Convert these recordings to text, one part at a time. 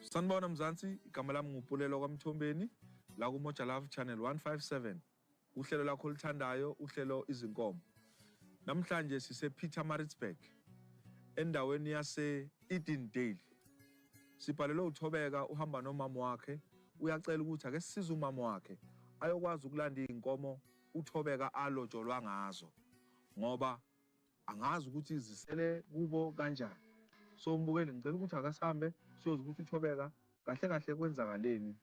Sanibona Mzansi, igama lami nguPulelo kwaMthombeni la kuMoja Love Channel 157. Uhlelo lakho oluthandayo, uhlelo Izinkomo. Namhlanje sise Pietermaritzburg endaweni yase Edendale. Sibhalelwe uThobeka uhamba nomama wakhe, uyacela ukuthi ake sisize umama wakhe ayokwazi ukulanda izinkomo uThobeka alotsholwa ngazo ngoba angazi ukuthi zisele kubo kanjani. So mbukeli, ngicela ukuthi akasambe siyoza ukuthi uThobeka kahle kahle kwenzakaleni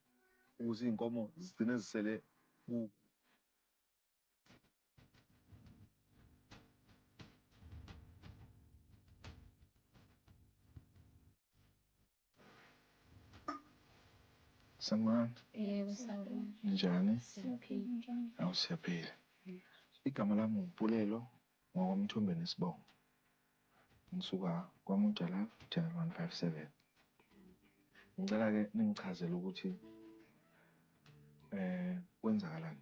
ukuze izinkomo zigcine zisele kubo. Sanibona. Yebo, sawubona. Njani? Siyaphila. Awu, siyaphila. Igama lami nguPulelo ngokwaMthombeni isibongo. Ngisuka kwaMoja Love Channel 157. Ngicela ke ningichazele ukuthi kwenzakalani.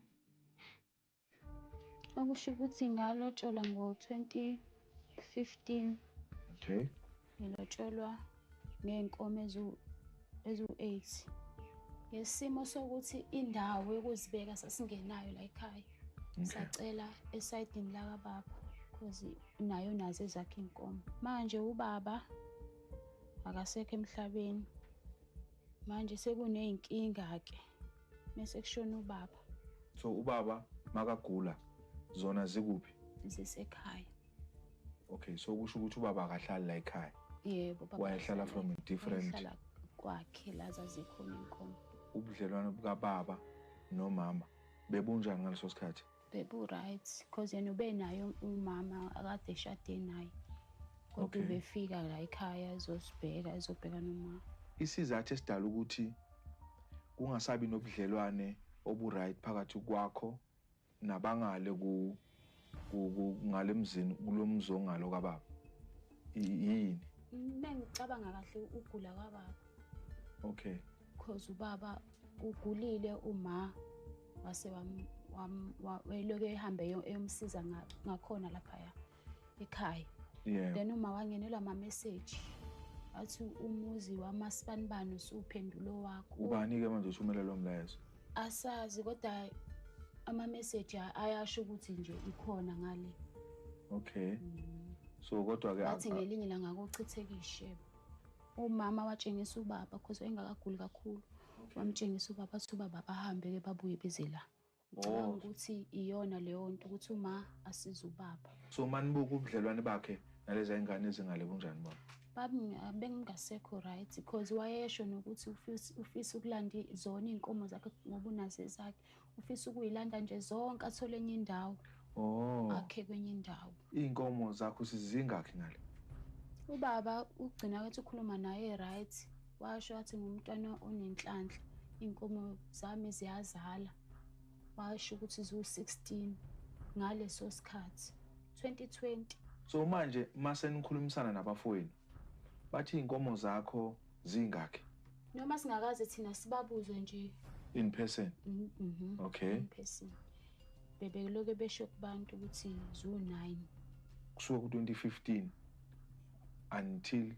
Okusho ukuthi ngalotsholwa ngo-2015. Okay. Ngilotsholwa ngey'nkomo eziwu-8. Ngesimo sokuthi indawo yokuzibeka sasingenayo la ekhaya. Okay. Sacela esayidini lakababa because nayo nazo ezakhe iy'nkomo. Manje ubaba akasekho emhlabeni. Manje sekuney'nkinga-ke mese kushona ubaba. So ubaba makagula zona zikuphi? Zisekhaya. Okay, so kusho ukuthi ubaba akahlali la ekhaya. Yebo, baba Wayehlala from a different wayehlala kwakhe la zazikhona iy'nkomo. Ubudlelwano bukababa nomama bebunjani ngaleso sikhathi? Bebu right because yena ubenayo umama akade eshade naye. Kodwa Okay. ubefika la ekhaya ezosibheka, ezobheka noma. Isizathu esidala ukuthi kungasabi nobudlelwane obu right phakathi kwakho nabangale ku ngale emzini kulomzi ongalo kababa. Yini? Mengicabanga kahle ugula kababa. Okay. Because ubaba ugulile uma wase wayeloku ehambe eyomsiza ngakhona laphaya ekhaya. Yeah. Then uma wangenelwa ama message athi umuzi wamasibanibani usuphendulo wakho. Ubani ke manje uthumela lo mlayezo? Asazi kodwa ama message ayasho ukuthi nje ikhona ngale. Okay. So kodwa ke Bathi ngelinye langa kochitheka ishebo. Umama watshengisa ubaba because wayengakaguli kakhulu. Wamtshengisa ubaba athi ubaba bahambe ke babuye beze la. Ngicabanga ukuthi iyona leyo nto ukuthi uma asiza ubaba. So manibuka ubudlelwane bakhe nalezi ingane ezingale kunjani bona? Bengingasekho right because wayesho nokuthi ufisa ukulanda zona izinkomo zakhe ngoba unazo ezakhe. Ufisa ukuyilanda nje zonke athole enye indawo. Oh. Akhe kwenye indawo. Izinkomo zakho sizingakhi ngale? Ubaba ugcina wathi ukhuluma naye right. Washo wathi ngumntwana onenhlanhla. Inkomo zami ziyazala. Washo ukuthi ziwu-16 ngaleso sikhathi 2020. So manje mase nikhulumisana nabafowenu bathi inkomo zakho zingakhi? Noma singakaze thina sibabuze nje in person. Okay. In person. Bebeloke besho kubantu ukuthi ziwu-9. Kusuka ku-2015 until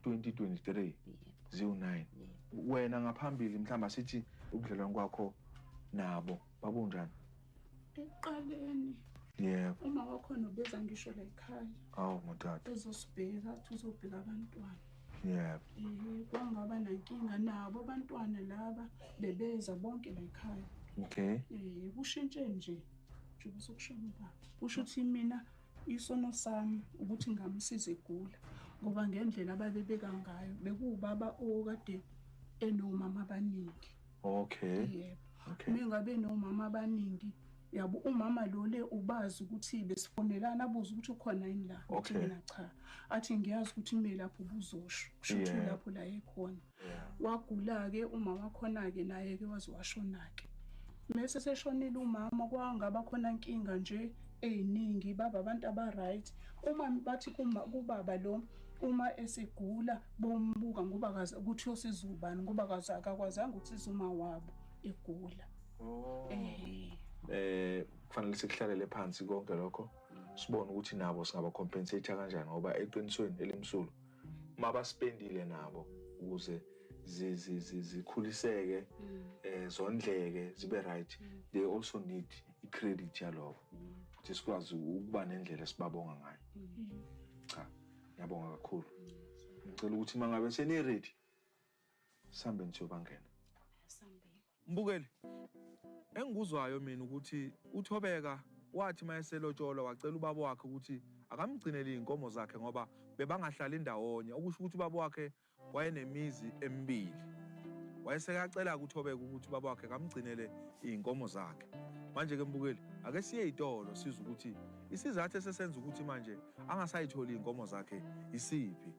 2023 ziwu-9. Wena ngaphambili mhlawumbe asithi ubudlelwane kwakho nabo babunjani? Ekuqaleni. Yebo. Uma wakhona ubeza ngisho la ekhaya. Awu motata. Ezosibheka athi uzobheka abantwana. Yebo. Kwangaba nankinga nabo abantwana laba bebeza bonke la ekhaya. Okay. Kushintshe nje. Njengoba sokushona ubaba. Kusho ukuthi mina isono sami ukuthi ngamsiza egula ngoba ngendlela ababebeka ngayo bekuwubaba okade enomama abaningi. Okay. Yebo. Okay. Mengabe nomama abaningi yabo umama lo le ubazi ukuthi besifonelana abuze ukuthi ukhona yini la. Okay. Mina cha. Athi ngiyazi ukuthi mina lapho ubuzosho. Kusho ukuthi Yeah. lapho la ekhona. Yeah. Wagula ke uma wakhona ke naye ke waze washona ke. Mase seshonile umama kwangaba khona inkinga nje eziningi baba abantu aba right uma bathi kubaba lo uma esegula bombuka ngoba kaze ukuthi uyosiza ubani ngoba kaze akakwazanga ukusiza uma wabo egula. Oh. Kufanele sikuhlalele phansi konke lokho sibone ukuthi nabo singaba compensate kanjani ngoba eqinisweni elimsulu mabaspendile nabo ukuze zikhuliseke, zondleke, zibe right. They also need i-credit yalokho ukuthi sikwazi ukuba nendlela esibabonga ngayo. Cha, ngiyabonga kakhulu. Ngicela ukuthi uma ngabe seni-ready sihambe niyobangena. Mbukeli, engikuzwayo mina ukuthi uThobeka wathi mayeselotsholwa wacela ubaba wakhe ukuthi akamgcinele iy'nkomo zakhe ngoba bebangahlali ndawonye, okusho ukuthi ubaba wakhe wayenemizi emibili. Wayesekacela-ke uThobeka ukuthi ubaba wakhe akamgcinele iy'nkomo zakhe. Manje-ke mbukeli, ake siye ey'tolo sizwe ukuthi isizathu esesenza ukuthi manje angasayitholi iy'nkomo zakhe isiphi.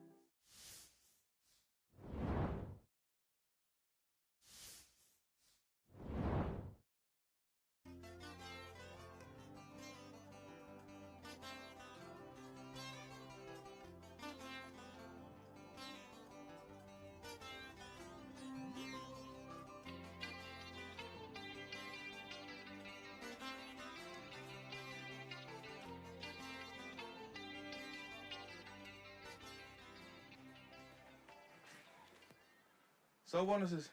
Sawubona sisi.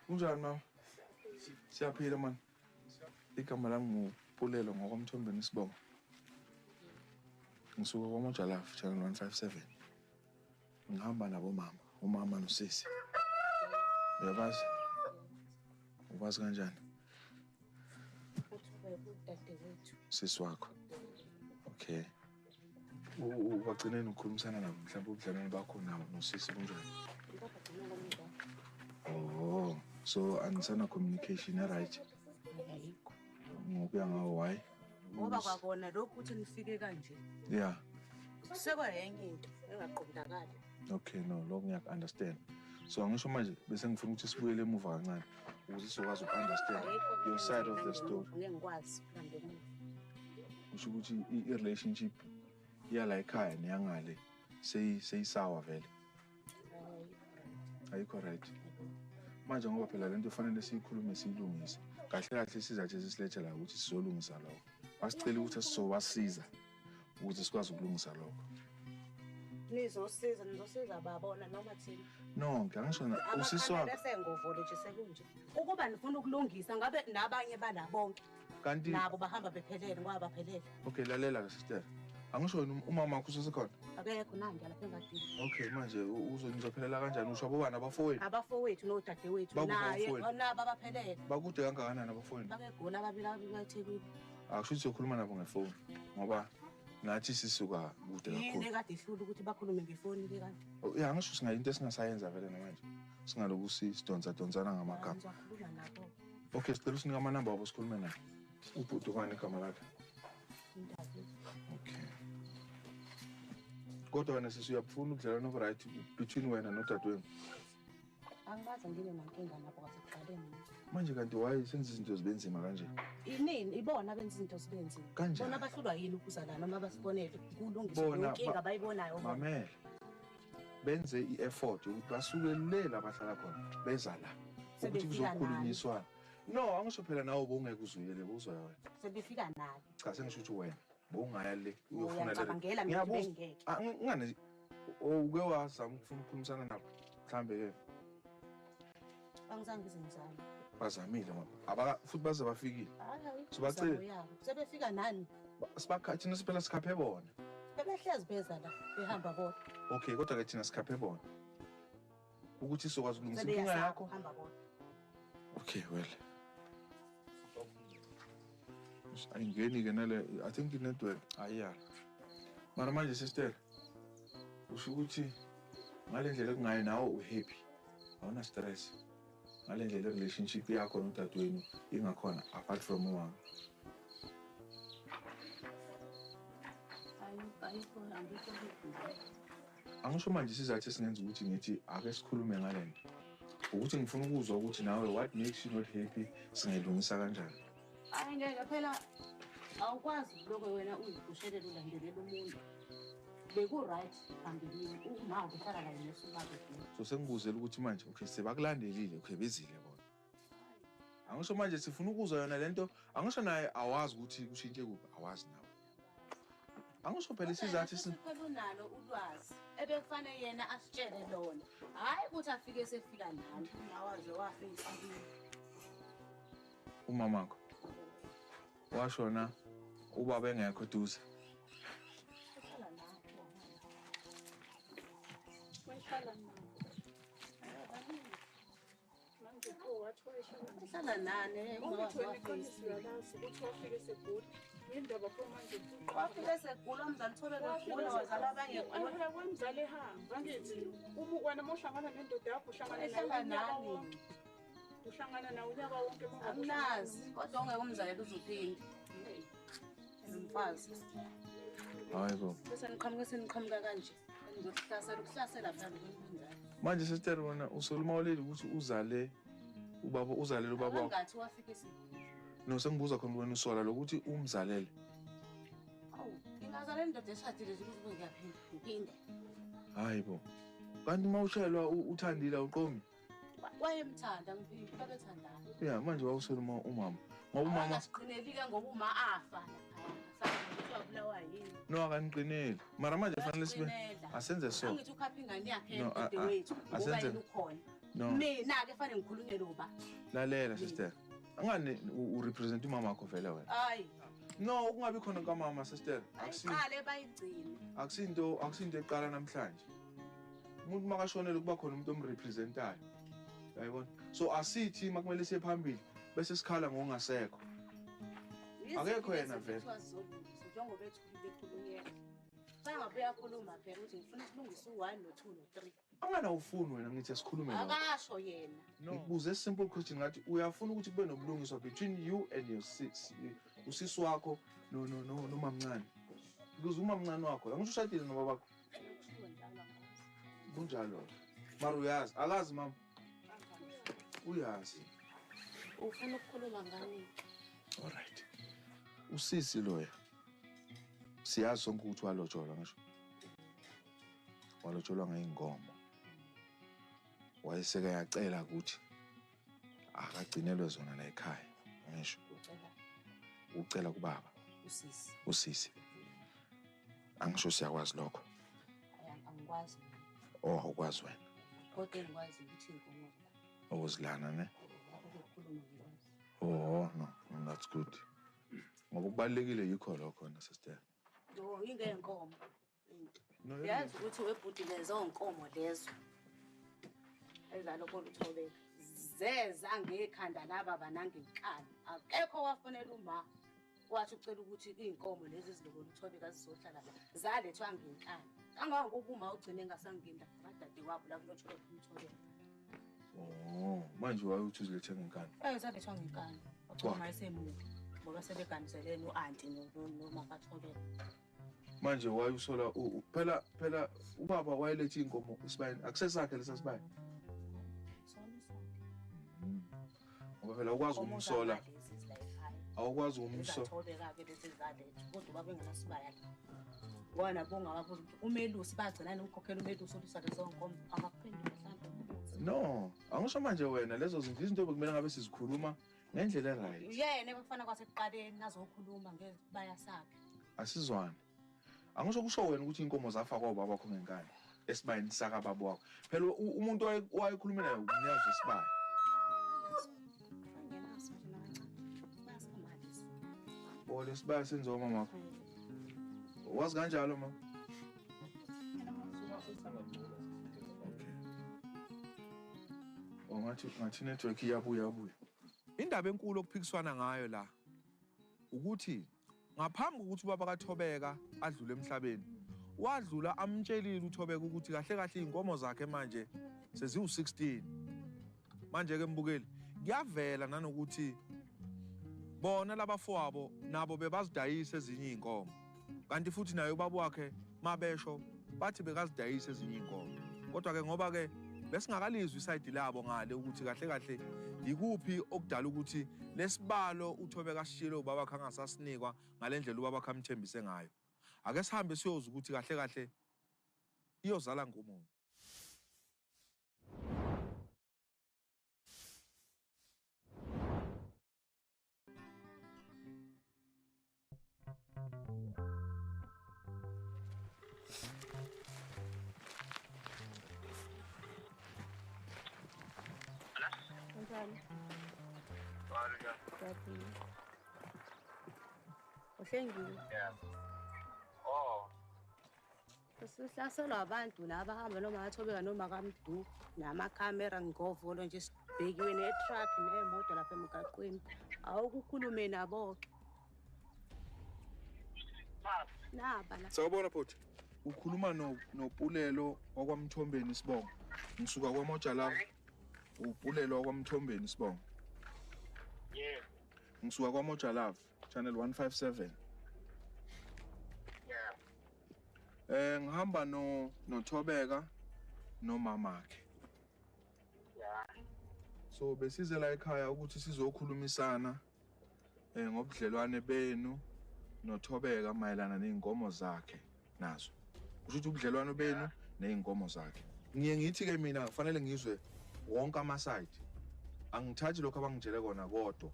Kunjani mama? Siyaphila man. Igama lami nguPulelo ngokwamthombeni isibongo. Ngisuka kwaMoja Love Channel 157. Ngihamba nabo mama, umama nosisi. Uyabazi? Ubazi kanjani? Sisi wakho. Okay. Wagcineni ukukhulumisana nabo mhlawumbe ubudlelwane bakho nabo nosisi kunjani? Oh, so anisana communication right? Ngokuya ngawo why? Ngoba kwakona lokhu ukuthi nifike kanje. Yeah. Sekwayenye into engaqondakali. Okay, no, lokho ngiyaku-understand. So angisho manje bese ngifuna ukuthi sibuyele emuva kancane ukuze sizokwazi uku-understand your side of the story. Ngeke ngikwazi ukulandela emuva. Kusho ukuthi i-relationship yala ekhaya neyangale seyisawa vele. Ayikho right. Manje ngoba phela lento fanele siyikhulume siyilungise. Kahle kahle sizathe sisilethe la ukuthi sizolungisa lokho. Basicela ukuthi sizobasiza ukuze sikwazi ukulungisa lokho. Nizosiza, nizosiza babona noma thina. Nonke angisho na usisi wakho. Bese ngovolo nje sekunje. Ukuba nifuna ukulungisa ngabe nabanye bala bonke. Kanti nabo bahamba bephelele ngoba baphelele. Okay, lalela ke sister. Angisho wena umama wakho usesekhona? Akekho nangi lapha engadini. Okay, manje uzonizophelela kanjani usho abobani abafowenu? Abafowethu nodadewethu naye nabo abaphelele. Bakude kangakanani abafowenu? Bakegoli ababili ababili eThekwini. Akusho ukuthi uzokhuluma nabo ngefoni ngoba nathi sisuka kude kakhulu. Yini ekade ihlula ukuthi bakhulume ngefoni ke kanti? Ya angisho singayi into esingasayenza vele namanje. Singaloku sidonsa donsana ngamagama. Ngizokhuluma nabo. Okay, sicela usinike amanamba wabo sikhulume naye. Ubhuti ubani igama lakhe? Okay. Kodwa wena sisi uyabufuna ubudlelwano obu-right between wena nodadewenu? Angikaze ngibe nankinga nabo kwasekuqaleni. Manje kanti why senza izinto zibe nzima kanje? Inini ibona abenza izinto zibe nzima. Kanjani? Bona bahlulwa yini ukuzalana noma basibonele kulungiswa inkinga abayibonayo. Mamela. Benze i-effort yokuthi basuke le la bahlala khona beza la ukuthi kuzokhulunyiswana. No, angisho phela nawe bowungeke uzuyele bowuzoya wena. Sebefika nayo. Cha sengisho ukuthi wena bowungaya le uyofuna le. Ngiyacabangela mina bengeke. Ngane uke wazama ukufuna ukukhulumisana nabo mhlambe ke. Angizange ngize ngizame. Bazamile ngoba aba futhi baze bafikile. Sibacela. Sebefika nani? Sibakha thina siphela sikhaphe bona. Bebehlezi beza la behamba bodwa. Okay, kodwa ke thina sikhaphe bona. Ukuthi sizokwazi ukulungisa inkinga yakho. Hamba bodwa. Okay, well. Ayingeni ke nale, I think i-network ayiyala. Mara manje sister, usho ukuthi ngale ndlela ekungayo nawe u-happy, awuna stress. Ngale ndlela relationship yakho nodadewenu ingakhona apart from umama. Angisho manje isizathu esingenza ukuthi ngithi ake sikhulume ngale nto. Ukuthi ngifuna ukuzwa ukuthi nawe what makes you not happy singayilungisa kanjani. Hayi ngeke phela awukwazi lokho wena uyipushelela ulandelela umuntu. Beku-right phambilini uma uhlala kanye nesubaba. So sengikuzela ukuthi manje okay sebakulandelile okay bezile bona. Angisho manje sifuna ukuzwa yona lento, angisho naye awazi ukuthi kushintshe kuphi, awazi nawe. Angisho phela isizathu unalo ulwazi ebekufanele yena asitshele lona. Hayi ukuthi afike sefika nami. Nawaze wafika kimi. Umamakho washona ubaba engekho eduze. Uhlala nani? Wafike segula umzali Thobeka egula wazala abanye egula. Wemzali ehamba ngithi uma wena mawuhlangana nendoda yakho uhlangana nayo nani? Uhlangana nawe unyaka wonke Amnazi kodwa ungeke umzalele uzophinde. Nomfazi. Hayi bo. Bese niqhamuka seniqhamuka kanje. Ngizokuhlasela ukuhlasela phela kwenzani. Manje sister wena usolumawuleli ukuthi uzale ubaba uzalele ubaba wakho. Ngathi wafika esegula. No sengibuza khona wena usola lokuthi umzalele. Awu, ngingazalela indoda eshadile nje ukuthi ngiyaphinda ngiphinde. Hayi bo. Kanti mawushelwa uthandile awuqomi. Wayemthanda ngiphinde babethandana. Yeah, manje wawusola umama. Ngoba umama asiqinelike ngoba uma afa lapha. Wabulawa yini? No akaniqineli. Mara manje fanele sibe asenze so. Angithi ukhapha ingane yakhe dadewethu ngoba yena ukhona. Mina ke fanele ngikhulunyelwe uba. Lalela sister. Angani urepresent umama wakho vele wena. Hayi. No, ukungabi khona kamama sister. Akusiqale bayigcine. Akusinto eqala namhlanje. Umuntu makashonele kuba khona umuntu omrepresentayo. Uyayibona? So asithi makumele siye phambili bese sikhala ngokungasekho. Akekho yena vele. Njengoba ethulile ekhulunyelwa. Sangabe uyakhuluma phela ukuthi ngifuna ukulungisa u1 no2 no3. Angana ufuni wena ngithi asikhulume nawe. Akasho yena. Ngikubuze simple question ngathi uyafuna ukuthi kube nobulungiswa between you and your sis, usisi wakho no no no nomamncane. Because umamncane wakho angisho ushadile nobabakho. Kunjalo. Mara uyazi, akazi mama. Uyazi. Ufuna ukukhuluma ngani? All right. Usisi loya. Siyazi sonke ukuthi walotsholwa ngisho. Walotsholwa ngeyinkomo. Wayeseke yacela ukuthi akagcinelwe zona la ekhaya ngisho. Ucela kubaba. Usisi. Usisi. Angisho siyakwazi lokho. Angikwazi. Oh, awukwazi wena. Kodwa ngikwazi ukuthi inkomo la. Ozilana ne? Oh no, that's good. Ngoba kubalekile yikho lokho na sister. No, ingenkomo. Yazi ukuthi webhudi lezo nkomo lezo. Ezaloko uThobeka. Zeza ngekhanda laba banangenkani. Akekho wafonela uma wathi ucela ukuthi inkomo lezi eziloko uThobeka zizohlala la. Zalethwa ngenkani. Kangangokuba uma ugcine engasangeni lapha badade wabo la kulotsholwa uThobeka. Oh, manje waye uthi uzilethe ngenkani. Zalethwa ngenkani. Wagcina esemubi. Ngoba sebeganiselene u-anti nomakaThobeka. Manje waye usola phela ubaba wayelethe inkomo isibayeni akusesakhe lesa sibaya. Sona sakhe. Ngoba phela ukwazi ukumsola. Awukwazi ukumsola. Thobeka ke lezi zalethu kodwa ubaba engenasibaya la. Wona bongababuza ukuthi umelusi bagcina nomkhokhela umelusi olusa lezo nkomo akakuphendula mhlawumbe. No, angisho manje wena lezo zinto izinto bekumele ngabe sizikhuluma ngendlela right. Yena bekufana kwasekuqaleni nazokhuluma ngesibaya sakhe. Asizwane. Angisho kusho wena ukuthi inkomo zafakwa ubaba wakho ngenkani esibayeni saka baba wakho. Phela umuntu owayekhuluma naye umnyazi wesibaya. Oh, lesibaya senziwa mama wakho. Wazi kanjalo mama? Okay. Oh ngathi network iyabuya buya. Indaba enkulu okuphikiswana ngayo la ukuthi ngaphambi kokuthi ubaba kaThobeka adlule emhlabeni wadlula amtshelile uThobeka ukuthi kahle kahle inkomo zakhe manje seziwu16. Manje ke mbukeli kuyavela nanokuthi bona labafowabo nabo bebazidayisa ezinye inkomo kanti futhi naye ubaba wakhe mabesho bathi bekazidayisa ezinye inkomo kodwa ke ngoba ke besingakalizwi isayidi labo ngale ukuthi kahle kahle yikuphi okudala ukuthi lesibalo uThobeka asishilo ubaba wakhe angasasinikwa ngalendlela ubaba wakhe amthembise ngayo. Ake sihambe siyoza ukuthi kahle kahle iyozala ngumuntu. Ngiyaphila. Uhlengile. Yeah. Oh. Sihlaselwa abantu laba hamba noma athobeka noma kaMdu namakhamera ngovolo nje sibhekiwe ne-truck nemoto lapha emgaqweni. Awukukhulume nabo ke. Naba la. Sawubona bhuti. Ukhuluma noPulelo wakwaMthombeni isibongo. Ngisuka kwaMoja Love. uPulelo wakwaMthombeni isibongo. Yeah. Ngisuka kwaMoja Love channel 157. Yeah. Ngihamba noThobeka nomamakhe. Yeah. So besize la ekhaya ukuthi sizokhulumisana ngobudlelwane benu noThobeka mayelana nezinkomo zakhe nazo. Kusho ukuthi ubudlelwano benu nezinkomo zakhe. Ngiye ngithi ke mina kufanele ngizwe wonke ama side. Angithathi lokho abangitshele kona kodwa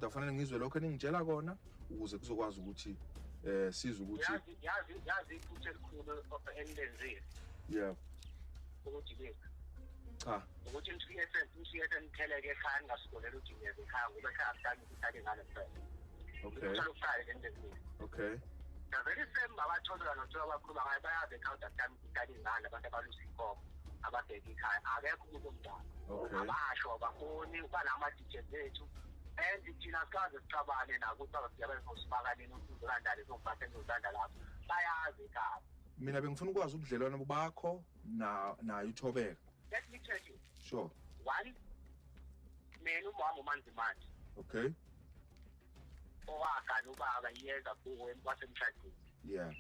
kufanele ngizwe lokho eningitshela kona ukuze kuzokwazi ukuthi sizwe ukuthi yazi iphutha elikhulu elenzile. Yeah. Ukuthi ke cha ukuthi nifike nitheleke ekhaya ningasikolele ukuthi ngiyeza ekhaya ngoba ekhaya akuhlali ukuthi ngale kuphela. Okay. Okay. The very same abathola nothola abakhuluma ngayo bayazi ekhaya ukuthi kuhlala ingane abantu abalusa inkomo ababheka ekhaya akekho umuntu omdala. Okay. Abasho abafuni banama-details ethu and thina sikaze sixabane nabo ukuthi bazosifaka nini uzolanda lezongiphatha engizolanda lapho bayazi ekhaya. Mina bengifuna ukwazi ubudlelwano bakho nayo uThobeka. Let me tell you. Sure. One, mina umama uManzimande. Okay. Owagana ubaba yeza kuwe wasemshadweni. Yeah.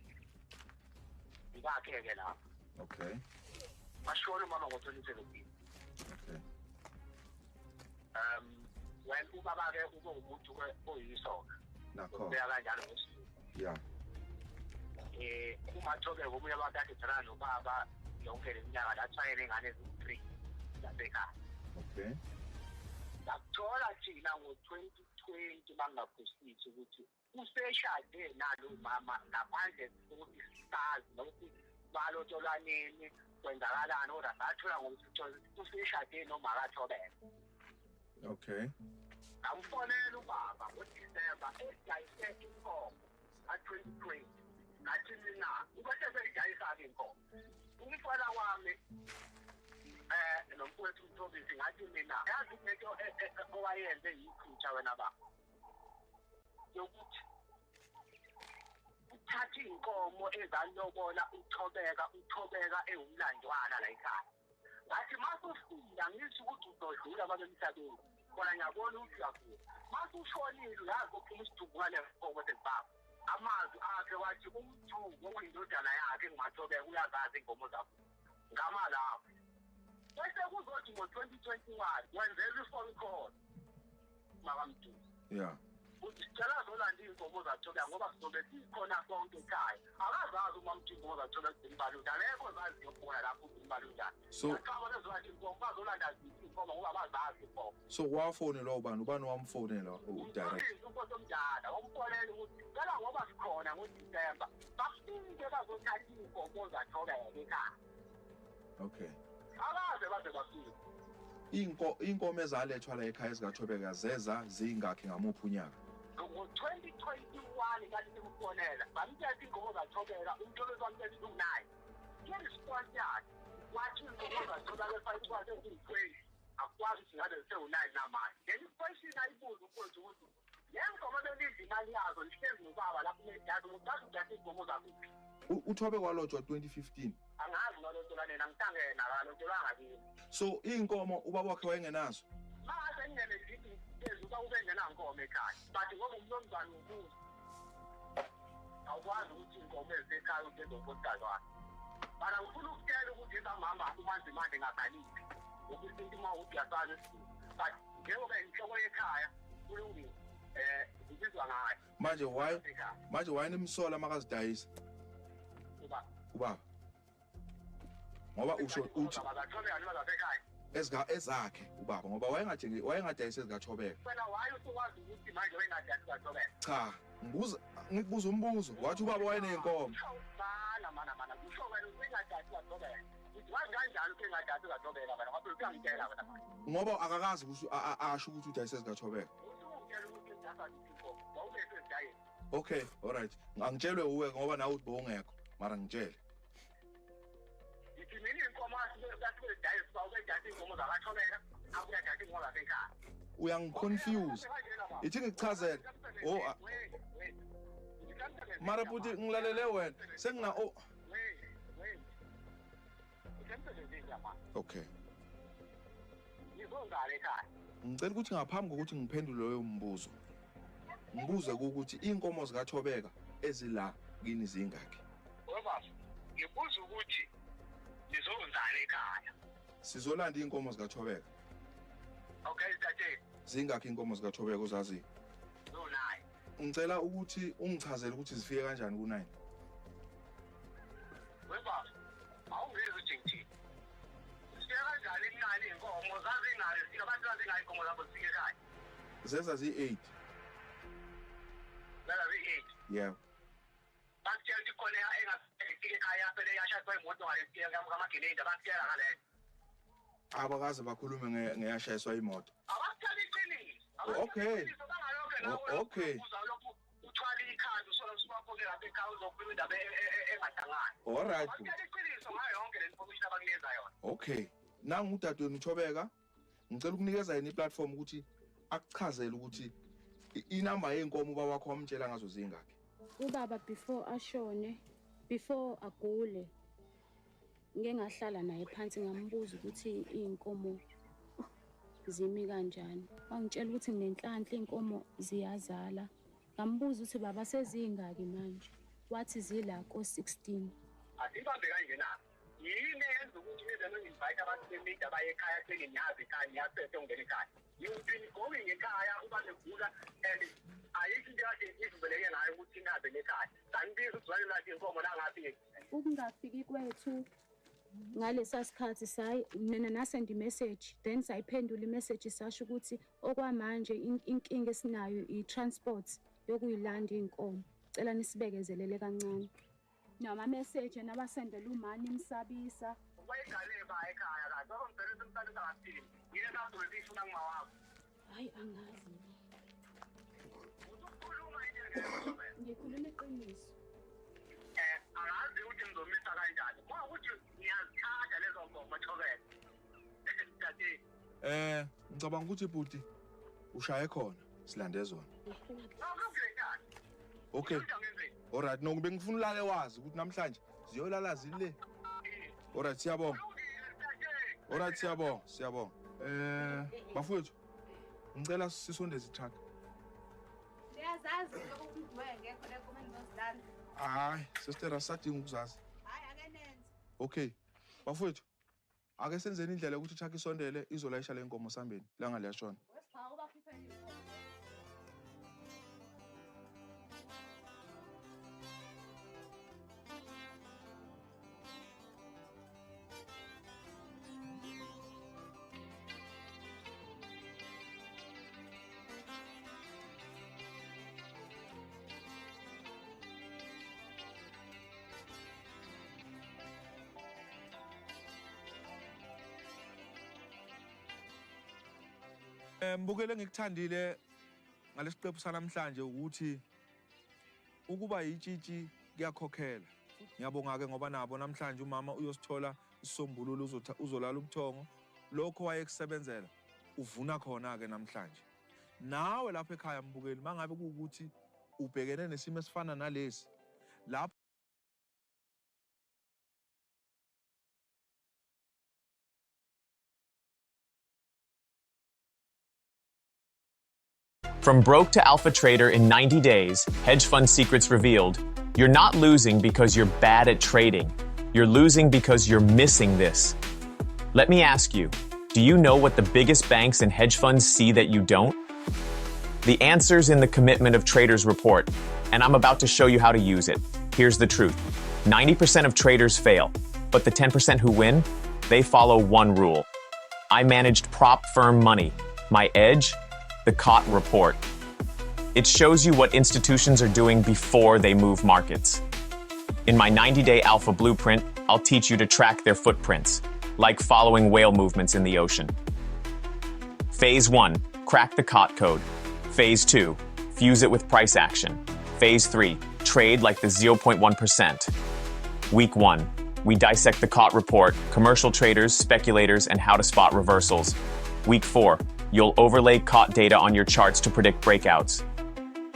Ngibakhe-ke lapho. Okay. Washona umama ngo-2017. Okay. Well ubaba-ke ube umuntu oyisoka. Nakho. Ubeka kanjalo ngesiZulu. Yeah. UMathobeka omunye abantu ade edlala nobaba yonke le minyaka lathwayele ingane eziwu-3 zasekhaya. Okay. Sakuthola thina ngo-2020 bangaphosisi ukuthi useshade nalo mama ngaphandle kokuthi sazi nokuthi balotsholwa nini kwenzakalani kodwa sathola ngokuthi useshade noma akathobeka. Okay. Ngamfonela ubaba ngoDisemba edayise inkomo ka-2020. Ngathi mina ubese seyidayisa-ke inkomo. Umfana wami nomfowethu uMthobisi ngathi mina yazi into owayenze yiphutha wena baba yokuthi uthathe inkomo ezalobola uThobeka ewumlandwana la ekhaya. Ngathi masufunda ngisho ukuthi uzodlula abantu emhlabeni khona ngiyabona ukuthi uyagula masushonile uyazi uphuma isidumbu ngale nkomo sezibaba. Amazwi akhe wathi umthuko okuyindodana yakhe enguMathobeka uyazazi inkomo zakho ngama lapho. Bese kuzothi ngo-2021 wenzela i-phone call makaMdu. Yeah. Uthi sicela zolanda iy'nkomo zaThobeka ngoba sizobe sikhona sonke ekhaya. Akazazi uma mthi iy'nkomo zaThobeka zimbali unjani, akekho zaziyo khona lapho ukuthi zimbali unjani. So aqaba bezolanda iy'nkomo bazolanda ziphi iy'nkomo ngoba bazazi iy'nkomo. So wafonelwa ubani? Ubani wamfonela udirect? Unkosi omdala wamfonela ukuthi cela ngoba sikhona ngoDisemba bafike bazothatha iy'nkomo zaThobeka ekhaya. Okay. Akaze baze bafike. Inkomo ezalethwa la ekhaya ezikaThobeka zeza zingakhi ngamuphi unyaka? Ngo-2021 ngathi simfonela bamthetha inkomo zaThobeka uMthobeki wamthetha u-9. Nge-response yakhe wathi inkomo zaThobeka efayithi eziwu-20 akukwazi ukuthi ngabe zisewu-9 namanje. Then i-question ayibuza umfowethu ukuthi le nkomo belidla imali yazo lihlezi nobaba lapho unejazi ukuthi azidayisa iy'nkomo zakuphi. uThobeka walotshwa 2015. Angazi ngalotshwa nini, angihlangene nakalotshwanga kimi. So iy'nkomo ubaba wakhe wayengenazo? Mase ngingene ngithi uba ube ngenankomo ekhaya but ngoba umnumzane ubuza awukwazi ukuthi iy'nkomo ezisekhaya ukuthi ezonkosikazi wakhe. But angifuna ukutshela ukuthi ezamama uManzimande ngaganiphi ngoba isintu uma ukuthi uyasazi isiZulu but njengoba inhloko yekhaya kulungile ngibizwa ngayo. Manje why nimsola makazidayisa? Ubaba. Ngoba usho uthi ezakhe ubaba ngoba wayengadayisa ezikaThobeka. Wena why usukwazi ukuthi manje wayengadayisa ezikaThobeka? Cha, ngikubuza umbuzo wathi ubaba wayeney'nkomo. Mana kusho wena uyengadayisa ezikaThobeka. Uthi wazi kanjani ukuthi engadayisa ezikaThobeka wena ngoba uyangitshela wena manje. Ngoba akakazi ukuthi asho ukuthi udayisa ezikaThobeka. Usukutshela ukuthi Okay, alright. Angitshelwe uwe ngoba nawe uthi bowungekho, mara ngitshele. Ngithi mina iy'nkomo asibezidayisa ubedayisa iy'nkomo zakaThobeka, abuye adayisa iy'nkomo zasekhaya. Uyangiconfuse. Ithi ngikuchazele. Oh, mara buti ngilalele wena. Sengina oh. Okay. Ngicela ukuthi ngaphambi kokuthi ngiphendule loyo mbuzo, ngibuze ukuthi iy'nkomo zikaThobeka ezila kini zingakhi? Baba, ngibuza ukuthi nizonzani ekhaya. Sizolanda iy'nkomo zikaThobeka. Okay, tate. Zingakhi iy'nkomo zikaThobeka ozaziyo? Zo-9. Ngicela ukuthi ungichazele ukuthi zifike kanjani ku-9. Baba, awungizwa ukuthi ngithini. Zifike kanjani ku-9 iy'nkomo? Zazingaki zifika abantu zazingaki iy'nkomo zabo zifike ekhaya? Zeza ziyi-8. Zeza ziyi-8? Yebo. Bakutshela ukuthi khona engafike ekhaya phela yashayiswa imoto ngale kamagelenda, bakutshela ngaleyo. Abakaze bakhulume ngeyashayiswa imoto. Abakutshela iqiniso. Okay. Okay. Uthwala ikhanda usola usubakhona lapha ekhaya uzokhuluma indaba engahlangani. All right. Bakutshela iqiniso ngayo yonke le information abakunikeza yona. Okay. Nangu udadewenu uThobeka, ngicela ukunikeza yena iplatform ukuthi akuchazele ukuthi inamba yezinkomo ubaba wakho wamtshela ngazo zingakhi. Ubaba before ashone, before agule, ngike ngahlala naye phansi ngambuza ukuthi iy'nkomo zimi kanjani. Wangitshela ukuthi nginenhlanhla iy'nkomo ziyazala. Ngambuza ukuthi baba sezingaki manje, wathi zila ko-16. Asibambe kanjena. Yini eyenza ukuthi nize ni-invite abantu be-media baye ekhaya kuthenini niyazi ekhaya, niyasese ungena ekhaya. You've been going ekhaya uba begula and ayikho into ekade ivumeleke ngayo ukuthi nihambe nekhaya. Sangibiza ukuthi zalilahla iy'nkomo nangaphi. Ukungafiki kwethu ngalesa sikhathi mina nasend i-message, then sayiphendula i-message sasho ukuthi okwamanje inkinga esinayo i-transport yokuyilanda iy'nkomo. Cela nisibekezelele kancane. Nama-message nabasendela umani imsabisa. Wayegale ba ekhaya kahle, babamvela ukuthi umsabisa ngathini. Yini esasuke siyifuna kuma wakho? Hayi angazi. Usukhuluma into engekho wena. Ngikhuluma iqiniso. Angazi ukuthi ngizomisa kanjani. Uma ukuthi ngiyazithatha lezo nkomo Thobeka. Tate. Ngicabanga ukuthi bhuti ushaye khona silande zona. Okay. All right, no bengifuna ulale wazi ukuthi namhlanje ziyolala zile. All right, siyabonga. All right, siyabonga, siyabonga. Bafowethu, ngicela sisondeze itruck. Niyazazi lokho ukuthi ngekho le nkomo enizozilanda. Hayi, sister asadinga ukuzazi. Hayi ake nenze. Okay. Bafowethu, ake senzeni indlela yokuthi itruck isondele izolayisha le nkomo sambeni langa liyashona. Mbukele ngikuthandile ngalesiqephu sanamhlanje ukuthi ukuba yitshitshi kuyakhokhela. Ngiyabonga ke ngoba nabo namhlanje umama uyosithola isisombululo, uzolala ubuthongo. Lokho wayekusebenzela uvuna khona ke namhlanje. Nawe lapha ekhaya mbukeli mangabe kuwukuthi ubhekene nesimo esifana nalesi lapho From broke to alpha trader in 90 days, hedge fund secrets revealed. You're not losing because you're bad at trading. You're losing because you're missing this. Let me ask you, do you know what the biggest banks and hedge funds see that you don't? The answer's in the Commitment of Traders report, and I'm about to show you how to use it. Here's the truth. 90% of traders fail, but the 10% who win, they follow one rule. I managed prop firm money. My edge? The COT report. It shows you what institutions are doing before they move markets. In my 90-day alpha blueprint, I'll teach you to track their footprints, like following whale movements in the ocean. Phase 1, crack the COT code. Phase 2, Fuse it with price action. Phase 3, trade like the 0.1%. Week 1, we dissect the COT report, commercial traders, speculators, and how to spot reversals. Week 4, you'll overlay COT data on your charts to predict breakouts.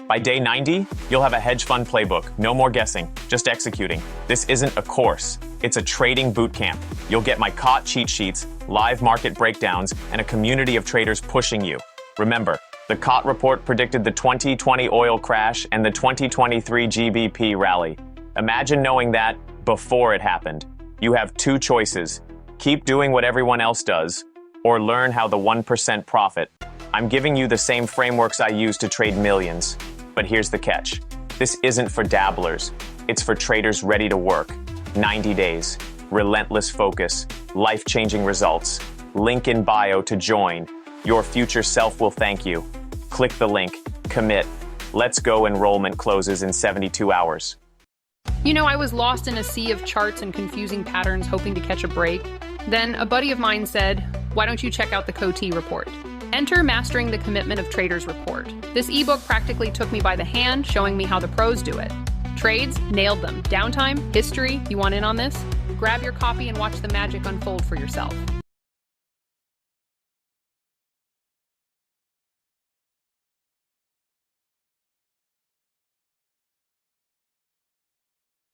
By day 90, you'll have a hedge fund playbook. No more guessing, just executing. This isn't a course, it's a trading boot camp. You'll get my COT cheat sheets, live market breakdowns, and a community of traders pushing you. Remember, the COT report predicted the 2020 oil crash and the 2023 GBP rally. Imagine knowing that before it happened. You have two choices: keep doing what everyone else does, or learn how the 1% profit. I'm giving you the same frameworks I use to trade millions. But here's the catch. This isn't for dabblers. It's for traders ready to work. 90 days, relentless focus, life-changing results. Link in bio to join. Your future self will thank you. Click the link, commit. Let's go, enrollment closes in 72 hours. You know, I was lost in a sea of charts and confusing patterns hoping to catch a break. Then a buddy of mine said, why don't you check out the COTI report? Enter Mastering the Commitment of Traders report. This ebook practically took me by the hand, showing me how the pros do it. Trades, nailed them. Downtime, history, you want in on this? Grab your copy and watch the magic unfold for yourself.